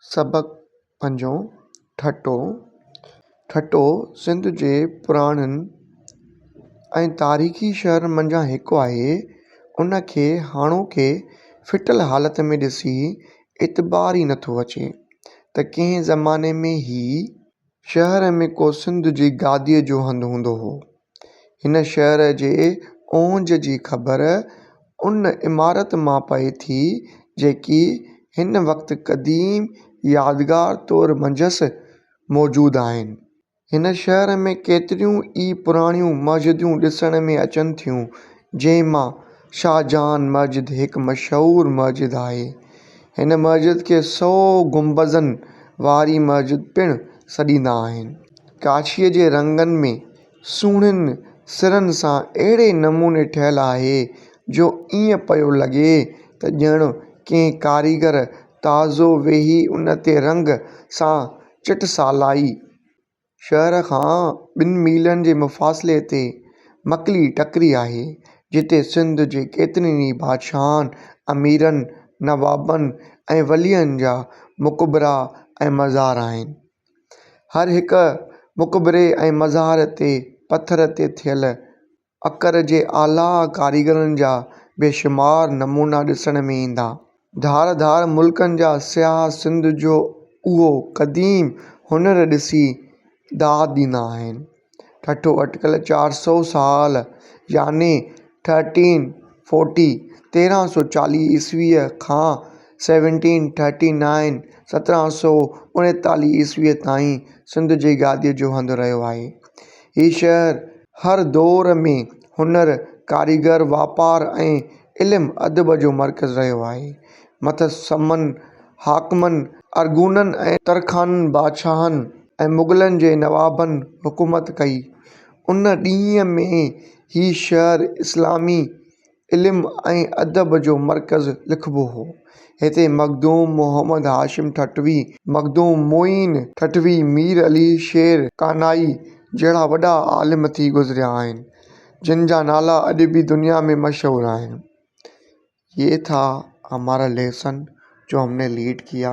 سبق پنجون، ٺٽو، ٺٽو سنڌ جي پراڻن ۽ تاريخي شهرن منجهان هڪ آهي. ان کي هاڻوڪي ڦٽل حالت ۾ ڏسي اعتبار ئي نٿو اچي ته ڪنهن زماني ۾ هي شهر ۾ ڪو سنڌ جي گاديء جو هنڌ هوندو هو. هن شهر جي اهنج جي خبر ان عمارت مان پئي ٿي، جيڪي هن وقت قديم يادگار طور منجهس موجود آهن. هن شهر ۾ ڪيتريون ئي پراڻيون مسجدون ڏسڻ ۾ اچن ٿيون، جنهن مان شاهجهان مسجد هڪ مشهور مسجد آهي. هن مسجد کي سئو گنبذن واري مسجد پڻ سڏيندا آهن. ڪاشيء جي رنگن ۾ سهڻين سرن سان اهڙي نموني ٺهيل آهي، جو ائين پيو لڳي ته ڄڻ ڪنهن ڪاريگر تازو ويهي ان تي رنگ سان چٽسالائي. شهر کان ٻن ميلن جي مفاصلي تي مڪلي ٽڪري آهي، جتي سنڌ جي ڪيترن ئي بادشاهن، اميرن، نوابن ۽ ولين جا مقبرا ۽ مزار آهن. هر هڪ مقبري ۽ مزار تي پٿر تي ٿيل اڪر جي اعليٰ ڪاريگرين جا بيشمار نمونا ڏسڻ ۾ ايندا. ڌار ڌار ملڪن جا سياح سنڌ جو اهو قديم هنر ڏسي داد ڏيندا آهن. ٺٽو اٽڪل 400 سال يعني ٿرٽين فورٽي، 1340 عيسويء، کان سيونٽين ٿرٽي نائين، 1739 عيسويء، تائين سنڌ جي گاديء جو هنڌ رهيو آهي. هي شهر هر دور ۾ هنر، ڪاريگر، واپار ۽ علم ادب جو مرڪز رهيو آهي. مٿس سمن حاڪمن، ارغونن ۽ ترخانن بادشاهن ۽ مغلن جي نوابن حڪومت ڪئي. ان ڏينهن ۾ هي شهر اسلامي علم ۽ ادب جو مرڪز ليکبو هو. هتي مخدوم محمد هاشم ٺٽوي، مخدوم معين ٺٽوي، مير علي شير قانع جهڙا وڏا عالم ٿي گذريا آهن، جن جا نالا اڄ به دنيا ۾ مشهور آهن. ये था हमारा लेसन जो हमने लीड किया.